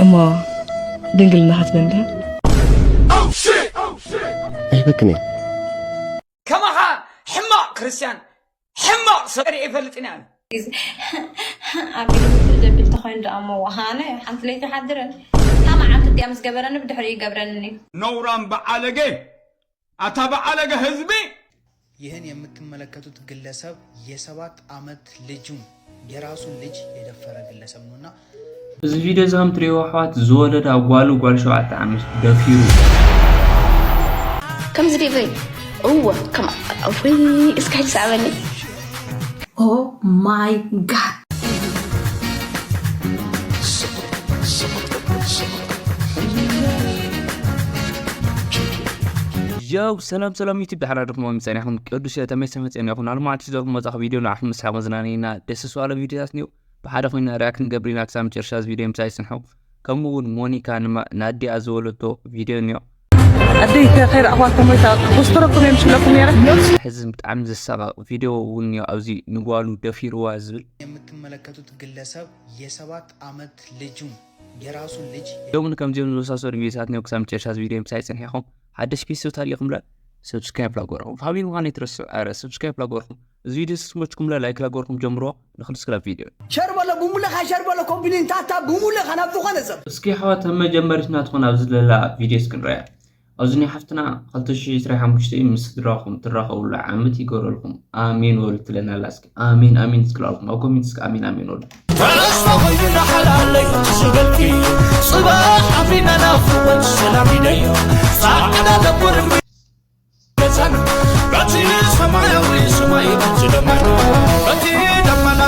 እሞ ድንግልና ክትበንዳ? ኣይበክን እየ። ከማኻ ሕማቕ ክርስትያን ሕማቕ ሰብ ሪኤ ይፈልጥን እየ ኣነ። ኣብ ኢሉ ምድር ዘብል ተኾይኑ ደኣ እሞ ወሃነ ሓንቲ ለይቲ ሓድረን እታ መዓልቲ እቲኣ ምስ ገበረኒ ብድሕሪኡ ይገብረኒ። ነውራም በዓለገ ኣታ በዓለገ ህዝቢ። ይህን የምትመለከቱት ግለሰብ የሰባት ዓመት ልጁን የራሱን ልጅ የደፈረ ግለሰብ ነውና እዚ ቪድዮ እዚ ከም ትሪእዎ ኣሕዋት ዝወለዳ ጓሉ ጓል ሸውዓተ ዓመት ደፊሩ። ከምዚ ዲበይ እወ ከም ወይ እስካ ሕጂ ሰዕበኒ Oh my god. ያው ሰላም ሰላም ዩቲብ ደሓና ድኹም ጸኒሕኩም ቅዱስ ተመይሰ መጸና ይኹን ኣልማዕቲ ዘለኩም መጻኽ ቪድዮ ንዓኹም ምስሓ መዝናነይና ደስ ስዋለ ቪድዮታት ኒው ብሓደ ኮይና ሪያክት ንገብር ኢና ክሳብ መጨረሻ እዚ ቪድዮ ምሳይ ጽንሑ ከምኡ እውን ሞኒካ ንማ- ናዲኣ ዝወለቶ ቪድዮ ኒዮ ኣደይ ከይረኣኽዋ ተሞይታ ክስትረኩም እዮም ሽለኩም ነይረ ሕዚ ብጣዕሚ ዘሳቐቕ ቪድዮ እውን ኒዮ ኣብዚ ንጓሉ ደፊርዋ ዝብል የምትመለከቱት ግለሰብ የሰባት ዓመት ልጁን የራሱን ልጅ ሎምን ከምዚኦም ዝመሳሰሉ ቪዲዮታት ኒዮ ክሳብ መጨረሻ እዚ ቪድዮ ምሳይ ጽንሒኹም ሓደሽ ፒስ ታሪኹም ለ ሰብስክራይብ ላጎርኹም ፋሚሊ ምዃን ይትረስዑ ኣረ ሰብስክራይብ ላጎርኹም እዚ ቪድዮ ስስሞችኩም ለ ላይክ ላጎርኹም ጀምሮ ንክልስክላ ቪድዮ ሸር በሎ ብሙልኻ ሸር በሎ ኮምፕሊን ታታ ብሙልኻ ናብ ዝኾነ ሰብ እስኪ ኣሕዋት ከም መጀመሪትና ትኾን ኣብዚ ዘላ ቪድዮ እስኪ ንረያ ኣብዚ ናይ ሓፍትና ክልተ ሽሕ ዕስራን ሓሙሽተን ምስ ስድራኹም ትራኸብሉ ዓመት ይገረልኩም ኣሜን ወል ትለና ኣላ እስኪ ኣሜን ኣሜን እስኪ ላልኩም ኣብ ኮሜንት እስኪ ኣሜን ኣሜን ወል ተስፋ ኮይኑ ናሓላለዩ ዝበልኪ ጽባሕ ኣፍሪና ናፍቆት ሰላም ኢለዮ ጻዕዳ ደቦር ገዛን በቲ ሰማያዊ ሰማይ በቲ ደመና በቲ ደመና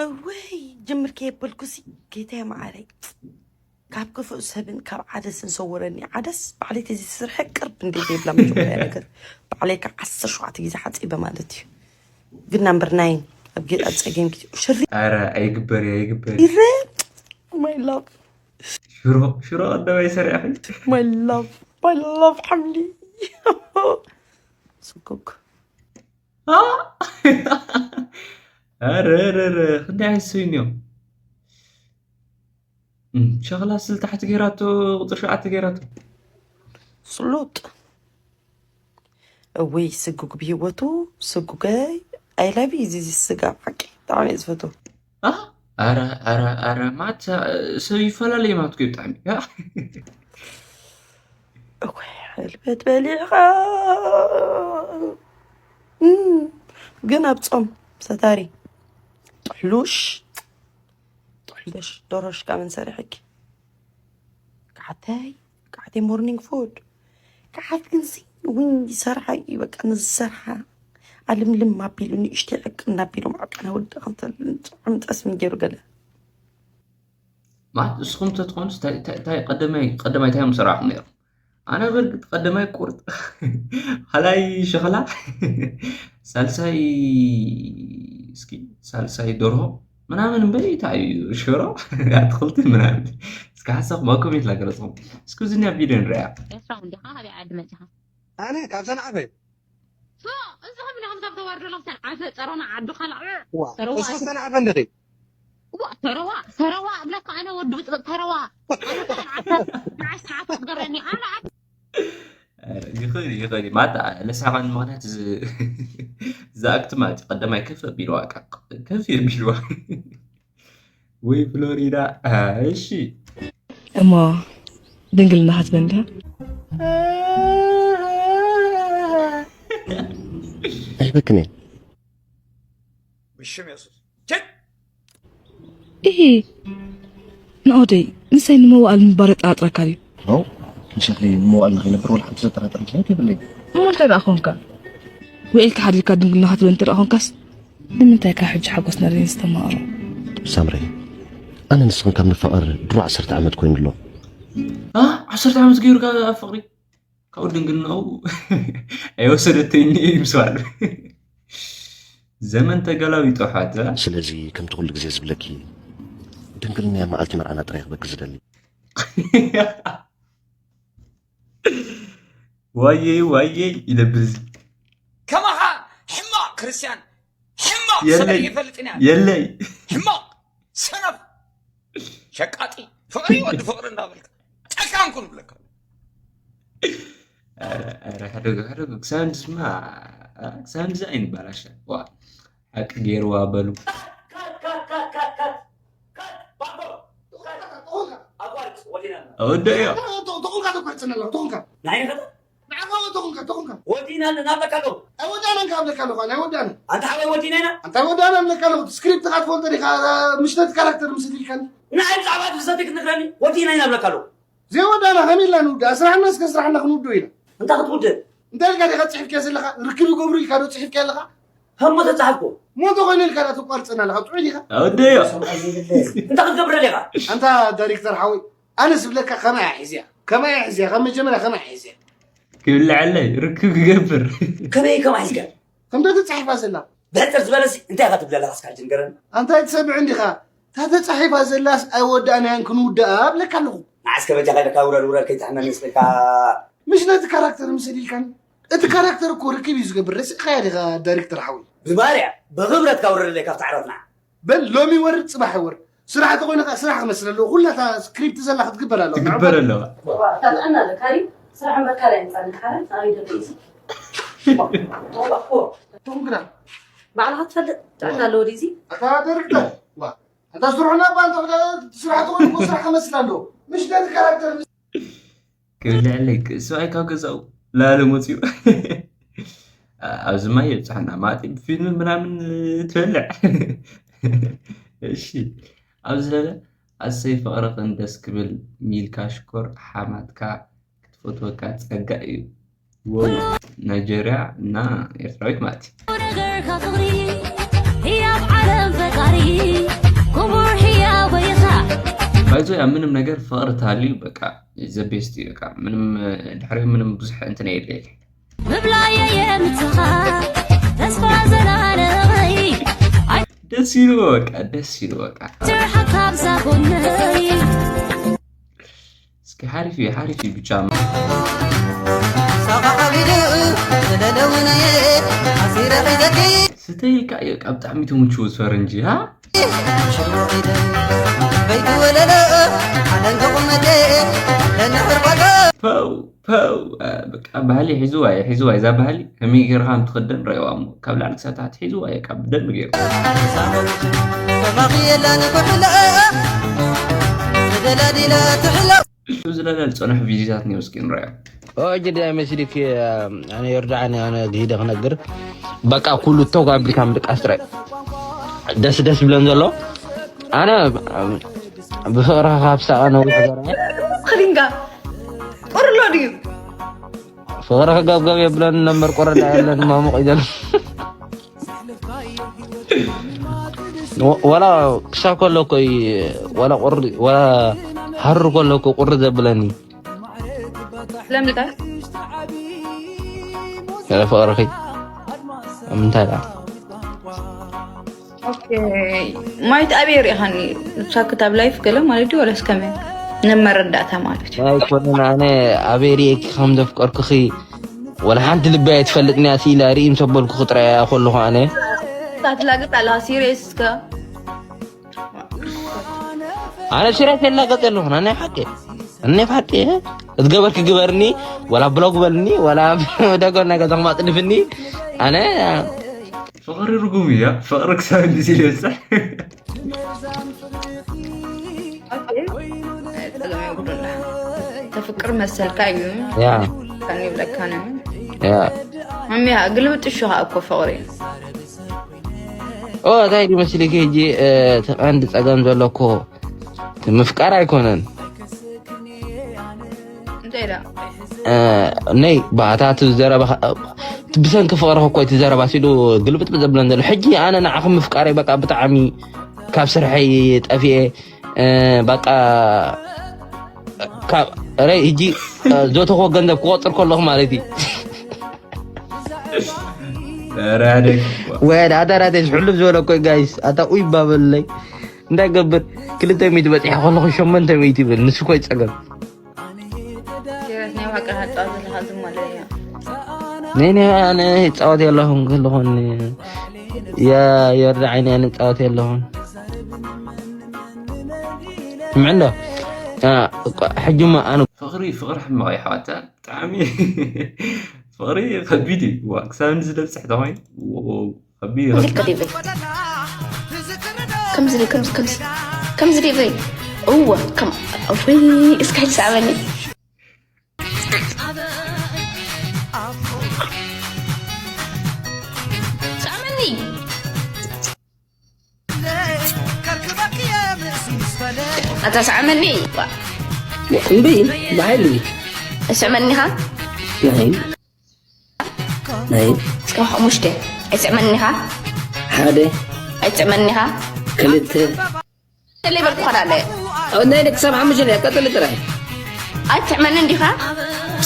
እወይ ጅምር ከየበልኩሲ ጌታየ መዓረይ ካብ ክፉእ ሰብን ካብ ዓደስን ሰውረኒ ዓደስ ባዕለይ ተዘይተሰርሐ ቅርብ እንደ ዘይብላ መጀመርያ ነገር ባዕለይ ከዓ ዓሰርተ ሸውዓተ ግዜ ሓፂበ ማለት እዩ ግን ናምበር ናይን ኣብ ጌጣ ፀገም ግዜ ሽሪ ኣረ ኣይግበር እዩ ኣይግበር ይረ my love ሽሮ ሽሮ ቀደማይ ሰሪዕኺ my love my love ሓምሊ ስኩክ ኣረ ክንደይ ዓይነት ሰብ እዮም ሸኽላ ስል ታሕቲ ገይራቶ ቁፅሪ ሸዓተ ገይራቶ ስሉጥ እውይ ስጉግ ብሂወቱ ስጉገይ ኣይላቢ እዚ ስጋ ብሓቂ ብጣዕሚ እየ ዝፈትዎ ኣረ ኣረ ኣረ ማት ሰብ ይፈላለየ ማለት ኮ ብጣዕሚ እወይ ሕልበት በሊዕኻ ግን ኣብ ፆም ሰታሪ ጥሕሉሽ ጥሕሉሽ ዶሮሽ ካምን ሰሪሕኪ ከዓተይ ከዓተይ ሞርኒንግ ፉድ ከዓት ግን ሲ እውን ይሰርሓ እዩ በቃ ንዝሰርሓ ኣልምልም ኣቢሉ ንእሽተይ ዕቅን ኣቢሎም ዕቅነ ወዲ ከምተልጥዑም ጠስሚ ገይሩ ገለ ማለት እስኹም ተትኾኑስ እንታይ ቀደማይ እንታይ ምሰራሕኩም ነይሩ ኣነ በርግጥ ቀደማይ ቁርጥ ካልኣይ ሸኽላ ሳልሳይ እስኪ ሳልሳይ ደርሆ ምናምን እምበይ እንታይ እዩ ሽሮ ኣትክልቲ ምናምን እስኪ ሓሳብ ኮሜንት ላገለፅኹም እስኪ ዝኛ ቪድዮ ንሪኣ ኤርትራዊ እንዲኻ ካበይ ዓዲ መፂኻ ኣነ ካብ ሰንዓፈ ፎእ እዚ ከምኒ ከምቶም ተዋርዶ ሎም ሰንዓፈ ፀሮና ዓዱ ካልዕ ዋ ተረዋ እስኹም ሰንዓፈ እንዲኺ ዋ ተረዋ ተረዋ እብለካ ኣነ ወዲ ብጥብጥ ተረዋ ኣነ ሰንዓፈ ንዓይ ሰንዓፈ ትገብረኒ ኣነ ኣብ ይኽእል ይኽእል እዩ ማለት ለሳኻን ምክንያት ዝኣክት ማለት እዩ ቀዳማይ ከፍ ኣቢልዋ ከፍ ኣቢልዋ ወይ ፍሎሪዳ እሺ እሞ ድንግልና ክትበንዳ ኣይበክን እየ ብሽም የሱስ ቸክ ኢሂ ንኦደይ ንሰይ ንመዋእል ምባል የጠራጥረካ ድዩ ኖ ምሸት መዋእል ንኸይነብር ወላ ሓንቲ ዘጠራጥር ምክንያት የብለይ እሞ እንታይ ደኣ ኾንካ ውዒልካ ሓዲርካ ድንግልና ክትብል እንተ ደኣ ኾንካስ ንምንታይ ካብ ሕጂ ሓጎስና ደይንስተማቕሮ ሳምሪ ኣነ ንስኽን ካብ ንፋቐር ድሮ ዓሰርተ ዓመት ኮይኑ ኣሎ ዓሰርተ ዓመት ገይሩ ካብ ፍቕሪ ካብኡ ድንግልናኡ ኣይወሰደተይኒ እዩ ምስ በዓሉ ዘመን ተገላቢጡ ኣሕዋት ስለዚ ከምቲ ኩሉ ግዜ ዝብለኪ ድንግልናያ መዓልቲ መርዓና ጥራይ ክበኪ ዝደሊ ዋየይ ዋየይ ኢለ ብዚ ከማኻ ሕማቕ ክርስትያን ሕማቕ የለይ። ሰበይ ይፈልጥን እያ የለይ ሕማቕ ሰነፍ ሸቃጢ ፍቕሪ ወዲ ፍቕሪ እናበልካ ጨካን ኩን ብለካ። ኧረ፣ ኧረ፣ ሕደጉ፣ ሕደጉ። ክሳብ እንድስማ፣ ክሳብ እንድዛ ኣይንባላሻ። ዋ፣ ሓቂ ገይርዋ በሉ። ካት፣ ካት፣ ካት፣ ካት፣ ካት። ካት፣ ባኮ። ካት። ኣቋርጽ፣ ወዲና። ወደዮ። ተኾንካ ተቋርጽና ኣለኻ፣ ተኾንካ። ናይ ኸታ? ንዓኻ እውን ተኾንካ፣ ተኾንካ። ወዲና ኣለና፣ ኣለካ ኣለኹ። ኣይወዳእናን ካብ ኣለካ ኣለኹ፣ ኣይወዳእናን። ኣንታ ሓወይ፣ ወዲና ኢና። ኣንታ ኣይወዳእናን ኣለካ ኣለኹ። ስክሪፕትኻ ትፈልጦ ዲኻ? ምሽ ነቲ ካራክተር ምስል ኢልካኒ። ንዓይ ብዛዕባ እቲ ፍሰቲ ክትነግረኒ? ወዲና ኢና፣ ኣለካ ኣለኹ። ዘይወዳእና ከመይ ኢልና ንውዳእ? ስራሕና እስከ ስራሕና ክንውድኦ ኢና። እንታይ ክትውድእ? እንታይ ኢልካ ዲኻ ጽሒፍካዮ ዘለኻ? ርክብ ይገብሩ ኢልካ ዶ ጽሒፍካዮ ኣለኻ? እሞ ተጻሓፍኩ። እሞ እንተኾይኑ ኢልካ ዳ ተቋርጸና ኣለኻ? ጥዑይ ዲኻ? ኣወደዮ። እንታይ ክትገብር ደሊኻ? ኣንታ ዳይሬክተር ሓወይ፣ ኣነ ዝብለካ ከማይ እያ ሒዝያ። ከማይ እያ ሒዝያ። ካብ መጀመርያ ከማይ እያ ሒዝያ። ክብልዐለይ፣ ርክብ ክገብር። ከመይ ከማይ ሒዝካ? ከምታ ተጻሒፋ ዘላ። ብሕጽር ዝበለሲ እንታይ ኢኻ ትብለላ እስካ ሕጂ ንገረኒ? ኣንታ ኣይትሰምዕን ዲኻ? እታ ተጻሒፋ ዘላስ ኣይወዳእናያን ክንውድኣ እብለካ ኣለኹ። ንዓስከ በጃኻ ኢለካ ውረድ ውረድ ከይትሕመኒ ስልካ። ምሽ ነቲ ካራክተር ምስል ኢልካኒ። እቲ ካራክተር እኮ ርክብ እዩ ዝገብር። ረሲዕካያ ዲኻ ዳይሬክተር ሓወይ? ብማርያ ብኽብረትካ ውረደለይ ካብቲ ዓራትና። በል ሎሚ ይወርድ ጽባሕ ይወርድ። ስራሕ ተኾይኑ ከኣ ስራሕ ክመስል ኣለዎ። ኩላ እታ ስክሪፕት ዘላ ክትግበር ኣለዋ። ትግበር ኣለዋ። ዋ፣ እታ ጥዕና ኣለካ ድዩ? ስራሕ እምበር ካልእ ኣይምጻእን። ሓራይ፣ ኣበይ ደሎ እዩ እዚ? ዋ፣ ዋ፣ ዋ። ትኹን ግና። ባዕልኻ ትፈልጥ ጥዕና ኣለዎ ድዩ እዚ? ኣታ ዳይሬክተር፣ ዋ፣ ኣታ ስርሑና እባ እንተ ስራሕ ተኾይኑ እኮ ስራሕ ክመስል ኣለዎ። ምሽ ነቲ ካራክተር ክብልዐለይ፣ ሰብኣይ ካብ ገዛኡ ላለ መፅዩ። ኣብዚ ማይ የብፅሐና። ማዕጢ ብፊልም ምናምን ትበልዕ። እሺ፣ ኣብዚ ለለ ኣሰይ ፍቕርኽን ደስ ክብል ሚልካ ሽኮር ሓማትካ ክትፈትወካ ጸጋ እዩ። ዎው፣ ናይጀርያ እና ኤርትራዊት ማለት እዩ። ነገርካ ፍቕሪ ህያብ ዓለም ፈጣሪ ክቡር ህያብ ወይኻ። ባይዞ ኣብ ምንም ነገር ፍቕሪ ተሃልዩ በቃ ዘ ቤስት እዩ። በቃ ምንም ድሕሪኡ ምንም ብዙሕ እንትን የለ። ምብላየ የምትኻ ተስፋ ዘላለመይ። ኣይ- ደስ ኢሉ በቃ፣ ደስ ኢሉ በቃ። ትርሓቅ ካብዛ ጎነይ። እስኪ ሓሪፍ እዩ፣ ሓሪፍ እዩ ብቻ። ሳኻ ዓቢዱ ስለለውነየ ኣሲረ ሒዘኪ። ስተይ ኢልካ እዩ፣ ካብ ብጣዕሚ ተምችዎ ፈረንጂ፣ ሃ? ሽሮ ሒደ በይቲ ወለለ ሓለንገ ቁመቴ ለንሕርባዶ። ፐው፣ ፐው፣ አ፣ በቃ ባህሊ ሒዝዋ እየ፣ ሒዝዋ እየ። እዛ ባህሊ ከመይ ገይርካ ከም ትኽደን ረእዋ እሞ፣ ካብ ላዕሊ ክሳብ ታሕቲ ሒዝዋ እየ፣ ካብ ብደንቢ ገይሩ። ሳቕ ከማኺ የላን ኩሕለ ተደላዲላ ትሕሎ። ዝለለ ዝጸንሑ ቪድዮታት እኒኦ፣ እስኪ ንረኣዮ። ኦ፣ እጅ ዳይ መስሊክ፣ ኣነ ዮርዳን፣ ኣነ ግሂደ ክነግር። በቃ ኩሉ ተው ኣቢልካ ምድቃስ ጥራይ። ደስ ደስ ብለን ዘሎ። ኣነ ብፍቕርኻ ካብ ሳቐ ነዊሕ ዘርአ። ክሊንጋ ቁርሎ ድዩ? ፍቕርኻ ገብገብ የብለን ነበር፣ ቁርዳ የለን ማሙቕ ይደል። ወ-፣ ወላ ክሳብ ከሎ እኮ እዩ፣ ወላ ቁሪ፣ ወላ ሃሩር ከሎ እኮ ቁሪ ዘብለኒ። ስለምንታይ? ገለ ፍቕርኺ ምንታይ ደኣ? ኦኬ፣ ማይት ኣበይ ርኢኻኒ? ንሳክት ኣብ ላይፍ ገለ ማለት ድዩ ወላስ ከመይ? ንመረዳእታ ማለት እዩ። ኣይኮነን፣ ኣነ ኣበይ ርኤኪ ከም ዘፍቀርኩኺ ወላ ሓንቲ ልበይ ኣይትፈልጥን እያ፣ ስኢላ ርኢ ምስ ኣበልኩኺ ጥራይ እያ ከለኹ ኣነ። እዛ ትላገጽ ኣለኻ፣ ሲሪየስ እስከ። ኣነ ሲሪየስ የላገጽ ኣለኹ፣ ናይ ሓቂ፣ ናይ ሓቂ። እትገበርኪ ግበርኒ፣ ወላ ብሎግ በልኒ፣ ወላ ደጎ ናይ ገዛኹም ኣጽድፍኒ። ኣነ ፍቕሪ ርጉም እያ፣ ፍቕሪ ክሳብ እንድዚ ይበጽሕ። ኦኬ፣ ጸገም የብሉን። ተፍቅር መሰልካ እዩ። ያ። ከን ይብለካ ነው። ያ። ማሚያ፣ ግልብጥ እሾ ኸኣ እኮ ፍቕሪ እዩ። ኦ፣ እንታይ ድዩ መስልኪ ሕጂ፣ እ፣ እቲ ቀንዲ ጸገም ዘሎ እኮ እቲ ምፍቃር ኣይኮነን። እንታይ ደኣ? እ፣ ነይ፣ ባታ እቲ ዘረባ፣ እቲ ብሰንኪ ፍቕርኺ እኮ እቲ ዘረባ ሲሉ ግልብጥብጥ ዘብለን ዘሎ። ሕጂ ኣነ ንዓኺ ምፍቃረይ በቃ ብጣዕሚ ካብ ስርሐይ ጠፊኤ፣ እ፣ በቃ ካብ፣ ረይ፣ ሕጂ፣ እ፣ ዘተኾ ገንዘብ ክቆጽር ከለኹ ማለት እዩ። ኧረ ኣደግ። ወደ ኣታ ራቴሽ ሕሉፍ ዝበለ እኮ እዩ ጋይስ። ኣታ ኡይ ባበለይ። እንታይ ገብር? ክልተ ሚእቲ በጺሐ ከለኹ ሸሞንተ ሚእቲ ይብል። ንሱ እኮ ይጸገም። ሲሪየስ ናይ ዋቀ ሃጻው ዘለኻ ዝም በለ እያ። ነይ ነይ ኣነ ይጻወት የለኹም ክልኹን። ያ የርዳ ዓይኒ ኣነ ይጻወት የለኹም። ስምዕሎ ሕጂማ ኣነ ፍቕሪ ፍቕሪ ሕማቕ ይሓዋታ ብጣዕሚ ፍቕሪ ከቢድ እዩ። ዋ ክሳብ ንዚ ደብፅሕ ተኾይኑ ከቢድ እዩ። ከምዚ ከ ዲበይ ከምዚ ከምዚ ከምዚ ከምዚ ዲበይ እወ ከም ወይ እስከ ሕጂ ሰዕበኒ ሰዕበኒ ኣታ ሰዕመኒ እምቢ ብሓይሊ እስዕመኒኻ ናይ ናይ እስከ ሓሙሽተ ኣይስዕመኒኻ ሓደ ኣይስዕመኒኻ ክልተ ተለይ በልኩ ኸዳለ ናይ ደቂ ሰብ ሓሙሽተ ናይ ቀጥል ጥራይ ኣይትስዕመኒ እንዲኻ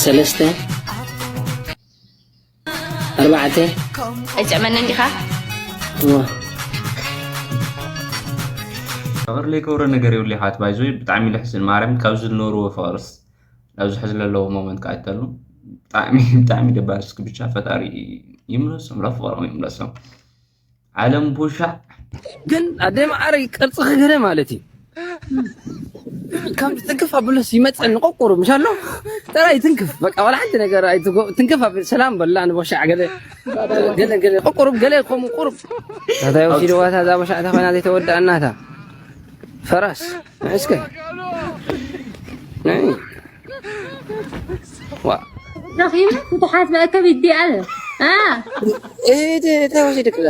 ሰለስተ ኣርባዕተ ኣይስዕመኒ እንዲኻ ፍቕሪ ለይከብሮ ነገር የብሉ ይሓት ባይዞ ብጣዕሚ ልሕስን ማርያም ካብዚ ዝነበርዎ ፍቕርስ ኣብዚ ሕዚ ለለዎ ሞመንት ክኣይተሉ ብጣዕሚ ብጣዕሚ ደባሪ እስኪ ብቻ ፈጣሪ ይምለሶም ለፍቕሮም ይምለሶም ዓለም ቡሻዕ ግን ኣደ ማዓረይ ቅርፅኺ ገለ ማለት እዩ ከም ትንክፍ ኣብሎስ ይመፀኒ ቆቁሩ ምሻሎ ጥራይ ትንክፍ በቃ ዋላ ሓንቲ ነገር ኣይትጎ- ትንክፍ ኣብ ሰላም በላ ንቦሻዕ ገለ ገለ ገለ ቆቁሩብ ገለ ከምኡ ቁሩብ ታታ ወሲድዋ እዛ ቦሻዕ ተኾይና ዘይተወድኣ እናታ ፈራስ እስከ ናይ ዋ ረኺቡ ፍትሓት መእከብ ይዲኣል እህቲ እንታይ ወሲድክላ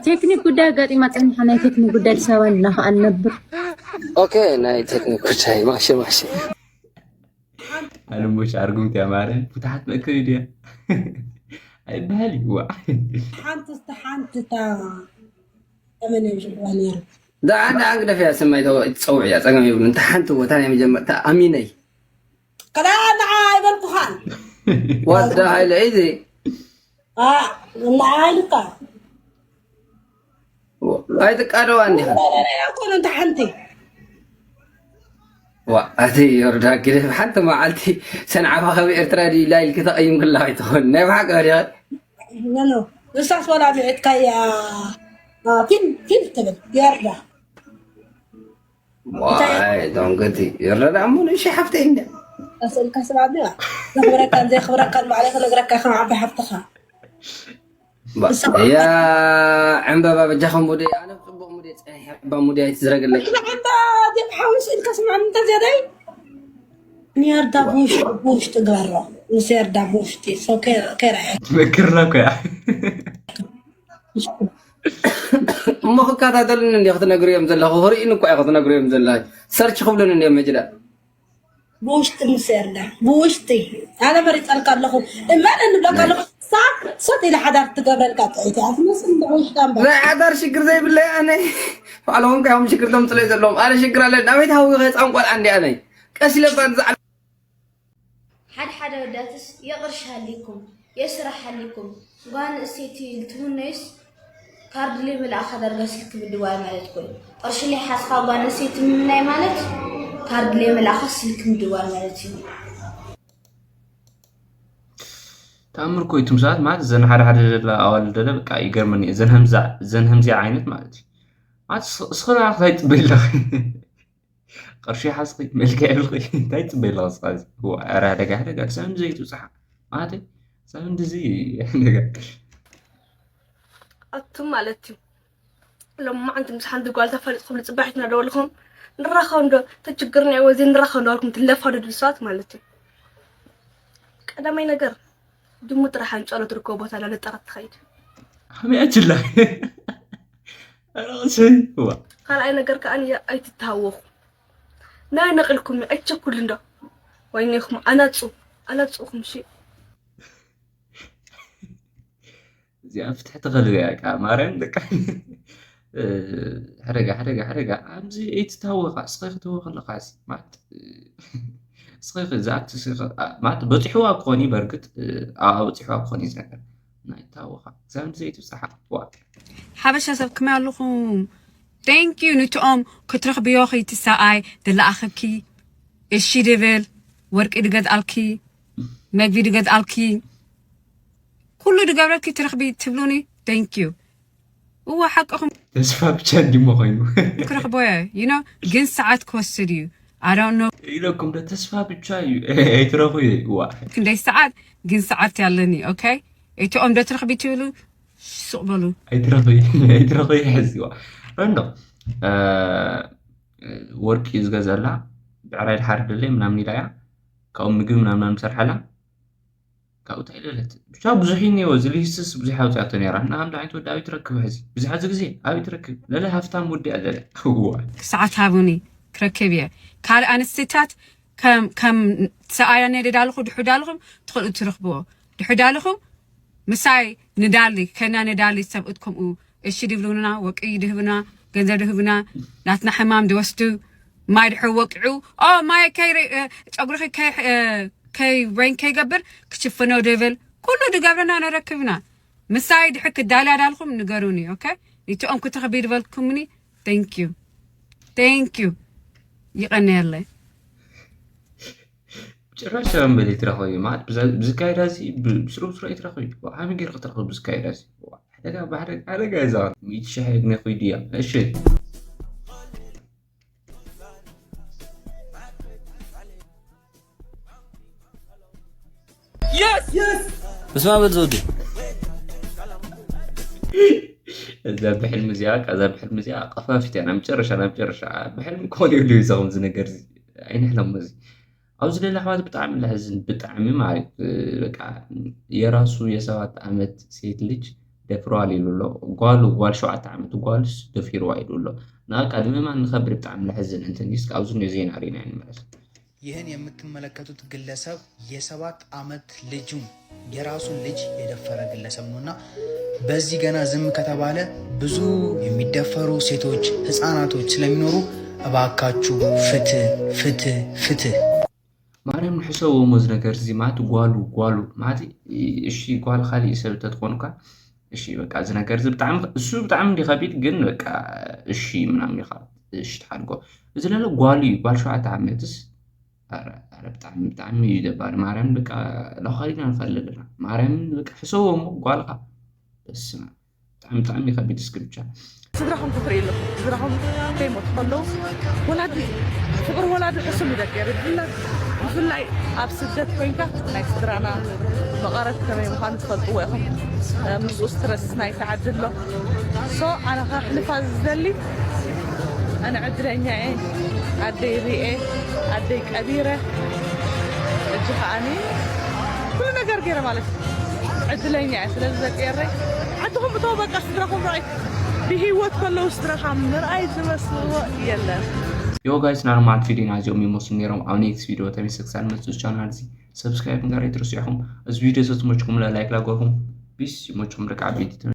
ቴክኒክ ጉዳይ ኣጋጢማ ፀኒሓ ናይ ቴክኒክ ጉዳይ ኣዲስ ኣበባ ንናኸኣ ንነብር ኦኬ ናይ ቴክኒክ ጉዳይ ማሸ ማሸ ኣልሞሽ ኣርጉምቲ ኣማረ ፍትሓት መእከብ ድያ ኣይበሃል እዩ ዋ ሓንቲ እስቲ ሓንቲ እታ ተመን እዮም ዝብልዋ ነይሩ ደኣ ደኣ ግደፍያ ስማይ ትፀውዕያ ፀገም የብሉ እንተ ሓንቲ ቦታ ናይ መጀመርታ ኣሚነይ ከዳ ንዓ ኣይበልኩኻን ዋት ዳ ሃይለ እዚ ንዓ ኢልካ ኣይትቃደዋ እንዲኻ ኮነ እንተ ሓንቲ ዋ ኣቲ ዮርዳ ግደፍ ሓንቲ መዓልቲ ሰንዓፋ ካብ ኤርትራ ድዩ ኢላ ኢልኪ ተቐይምክላ ኣይትኾን ናይ ብሓቂ ወዲኻ ንሳስ ወላ ብዒትካያ ፊል ፊል ትብል ዮርዳ ዋይ ዶንገቲ ይረዳ እሞ ንእሺ ሓፍተይ እንደ ኣስእልካ ስባብ ዲያ ዘኽብረካን ዘየኽብረካን ባዕለ ክነግረካ ከም ዓቢ ሓፍትኻ ያ ዕምበባ በጃኸ ሙደ ኣነ ጽቡቕ ሙደ ጸኒሐ እባ ሙደ ኣይትዝረግለይ ሓዊ ስእልካ ስምዓኒ እንተ ዝያዳይ ንያርዳ ብውሽጢ ብውሽጢ ግበሮ ምስ ያርዳ ብውሽጢ ሰው ከይረኣየ ትመክርና እኮ እያ እሞ ክከታተሉኒ እንዲ ክትነግርዮም ዘለኹ ክርእዩኒ እኳ እዩ ክትነግርዮም ዘለኹ ሰርች ክብሉኒ እንዲዮም መጅዳ ብውሽጢ ምስ ኤርዳ ብውሽጢ ኣነ መሪፀልካ ኣለኹ እመን እንብለካ ኣለኹ ሳት ሰት ኢለ ሓዳር ትገብረልካ ጥዕይቲ ኣትመስል ብውሽጣ እምበር ናይ ሓዳር ሽግር ዘይብለይ ኣነ ባዕሎም ከዮም ሽግር ተምፅለይ ዘለዎም ኣነ ሽግር ኣለ ናበይ ትሃዊ ህፃን ቆልዓ እንዲ ኣነይ ቀስ ኢለ እባ ንዛ ሓደ ሓደ ኣወዳትስ የቕርሺ ሃልይኩም የስራሕ ሃልይኩም ጓል ኣንስተይቲ ልትምነዩስ ካርድ ለይመልኣኻ ዳርጋ ስልኪ ምድዋል ማለት ኮይኑ ቅርሺ ለይሓዝካ ጓል ኣንስተይቲ ምምናይ ማለት ካርድ ለይመልኣኻ ስልኪ ምድዋል ማለት እዩ። ተኣምር እኮ እዩ እቶም ሰባት ማለት እዘን ሓደ ሓደ ዘላ ኣዋልድ ደለ በቃ ይገርመኒ እየን እዘን ከምዚኣ ዓይነት ማለት እዩ ማለት እስኽና ክታይ ፅበይ ኣለኺ ቅርሺ ሓዝኺ መልክዕ ኢልኺ እንታይ ትፅበይ ኣለኺ እስኻ ኧረ ደጋ ደጋ ሰብ ንዘይ ትብፅሓ ማለተይ ሰብ ንዚ ደጋ ኣቱም ማለት እዩ ሎማዓንቲ ምስ ሓንቲ ጓል ተፋሊጥኩም ንፅባሒትና ደወልኹም ንራኸብ እንዶ ተችግርና ወዚ ንራኸብ እንደበልኩም ትለፋደዱ ሰባት ማለት እዩ ቀዳማይ ነገር ድሙ ጥራሕ ኣንጫሎ ትርከቦ ቦታ ላለጠረት ትኸይድ ከመይ ኣችላ ካልኣይ ነገር ከዓ ኣይትተሃወኹ ናይ ነቒልኩም ኣይትቸኩሉ እንዶ ወይኔኹም ኣናፁ ኣናፅኹም ሺ እዚኣ ፍትሒ ተኸልበያ ቃ ማርያም ደቃ ሕደጋ ሕደጋ ሕደጋ ኣብዚ ኣይትታወኻ እስኸ ክትወ ከለኻስ ማለት እስኸ ዝኣክት ማለት በፂሕዋ ክኾን እዩ በርግጥ ኣብኣ በፂሕዋ ክኾን እዩ ነገር ናይ ታወኻ እግዚኣብሔር ዘይትብፅሓ ዋ ሓበሻ ሰብ ከመይ ኣለኹም thank you ንትኦም ክትረኽብዮ ኸይትሰኣይ ድለኣኸኪ እሺ ድብል ወርቂ ድገዝኣልኪ መግቢ ድገዝኣልኪ ኩሉ ድገብረልኪ ትረኽቢ ትብሉኒ thank you እወ ሓቅኹም ተስፋ ብቻ እንዲሞ ኮይኑ ክረኽቦ እየ። You know ግን ሰዓት ክወስድ እዩ። I don't know ኢለኩም ዶ ተስፋ ብቻ እዩ ኣይትረኽቡ። ዋ ክንደይ ሰዓት ግን ሰዓት ያለኒ። Okay እቲኦም ዶ ትረኽቢ ትብሉ ሱቕ በሉ። ኣይትረኽቢ ኣይትረኽቢ። ሕዚ ዋ ረንዶ ወርቂ እዩ ዝገዘላ ብዕራይ ድሓር ደለይ ምናምን ኢላ እያ። ካብኡ ምግቢ ምናምን ምሰርሓላ ካብኡ እንታይ ደለት ብቻ ብዙሕ እዩ እኒኦ። እዚ ሊስትስ ብዙሕ ኣውፅኣቶ ነራ እና ከምዚ ዓይነት ወዲ ኣበይ ትረክብ ሕዚ ብዙሕ እዚ ግዜ ኣበይ ትረክብ ለለ ሃፍታም ወዲ ኣለለ። እዋ ሰዓት ሃቡኒ ክረክብ እየ። ካልእ ኣንስቲታት ከም ከም ሰኣያነ ደዳልኹ ድሑ ዳልኹም ትኽእሉ ትረኽብዎ። ድሑ ዳልኹም ምሳይ ንዳሊ ከና ንዳሊ ሰብኡት ከምኡ እሺ ድብሉና ወቂ ድህብና ገንዘብ ድህብና ናትና ሕማም ድወስዱ ማይ ድሕር ወቂዑ ኦ ማይ ከይ ጸጉርኺ ከይ ሬን ከይገብር ክሽፍኖ ድብል ኩሉ ድገብረና ነረክብና። ምሳይ ድሕር ክዳልያ ዳልኹም ንገሩኒ። ኦኬ ንትኦም ክትኽቢ ድበልኩምኒ። Thank you thank you ይቐነየለይ። ጭራሽ ሰበን በሊ ትረኽበ ማለት ብዝካየዳ እዚ ብስሩ ስሩ ኣይትረኽቢ። ዓሚ ገይር ክትረኽቢ ብዝካየዳ እዚ ሓደጋ ብሓደጋ ሓደጋ እዛ ሚእቲ ሺሕ ግነ ኮይድያ። እሺ በስመ ኣብ በል ዘውዴ። እዛ ብሕልሚ እዚኣ እዛ ብሕልሚ እዚኣ ቀፋፊት እያ። ናብ መጨረሻ ናብ መጨረሻ ብሕልሚ ክኾን የብሉ እዩ። እዛ ከምዚ ነገር እዚ ኣይንሕለሞ። እዚ ኣብዚ ደለ ኣሕዋት ብጣዕሚ ለሕዝን ብጣዕሚ ማለት በቃ የራሱ የሰባት ዓመት ሴት ልጅ ደፍረዋል ኢሉ ኣሎ። ጓሉ ጓል ሸውዓተ ዓመት ጓልስ ደፊርዋ ኢሉ ኣሎ። ንኣቃ ንምእማን ንኸብድ ብጣዕሚ ለሕዝን እንትን እስኪ ኣብዚ ዜና ሪና ንመለስ። ይህን የምትመለከቱት ግለሰብ የሰባት ዓመት ልጁን የራሱን ልጅ የደፈረ ግለሰብ ነው እና በዚህ ገና ዝም ከተባለ ብዙ የሚደፈሩ ሴቶች፣ ህፃናቶች ስለሚኖሩ እባካችሁ ፍትህ ፍትህ ፍትህ። ማርያም ንሕሰቦ ሞ እዚ ነገር እዚ ማለት ጓሉ ጓሉ ማለት እሺ ጓል ካሊእ ሰብ ተትኾኑካ እሺ በቃ እዚ ነገር እዚ ብጣዕሚ እሱ ብጣዕሚ እንዲ ከቢድ ግን በቃ እሺ ምናምን ኢኻ እሺ ትሓድጎ። እዚ ለለ ጓሉ እዩ ጓል ሸውዓተ ዓመትስ ኧረ ኧረ ብጣዕሚ ብጣዕሚ እዩ ደባሪ ማርያም በቃ ለኻሪና ንፈልግ ኣለና ማርያም በቃ ሕሰቦ ሞ ጓልካ በስመ ብጣዕሚ ብጣዕሚ ከቢድ እስኪ ብቻ። ስድራኹም ክትርኢ ኣለኹም። ስድራኹም ከይሞቱ ከለዉ ወላዲ ፍቕሪ ወላዲ ሕሱም እዩ ደቂ ኤረይ። ብፍላይ ብፍላይ ኣብ ስደት ኮይንካ ናይ ስድራና መቐረት ከመይ ምዃኑ ትፈልጥዎ ኢኹም። ምስኡ ስትረስ ናይቲ ዓዲ ኣሎ። ሶ ኣነ ከሕልፋ ዝደሊ ኣነ ዕድለኛ እየ። ኣደይ ሪኤ ኣደይ ቀቢረ እጂ ከዓኒ ኩሉ ነገር ገይረ ማለት እዩ። ዕድለኛ እየ። ስለዚ ደቂ ኤረይ ዓድኹም እተው በቃ ስድራኹም ርኣዩ። ብሂወት ከለዉ ስድራኻ ምርኣይ ዝመስልዎ የለን። ዮ ጋይስ ናርማል ቪዲዮና እዚኦም ይመስሉ ነይሮም። ኣብ ኔክስት ቪዲዮ ተመልሰ ክሳብ ንመፅእ ቻናል እዚ ሰብስክራይብ ምግባር ኣይትርስዑ ኢኹም። እዚ ቪዲዮ ተዝመችኩም ላይክ ላገርኩም ቢስ ይመችኩም ደቂ ዓበይቲ።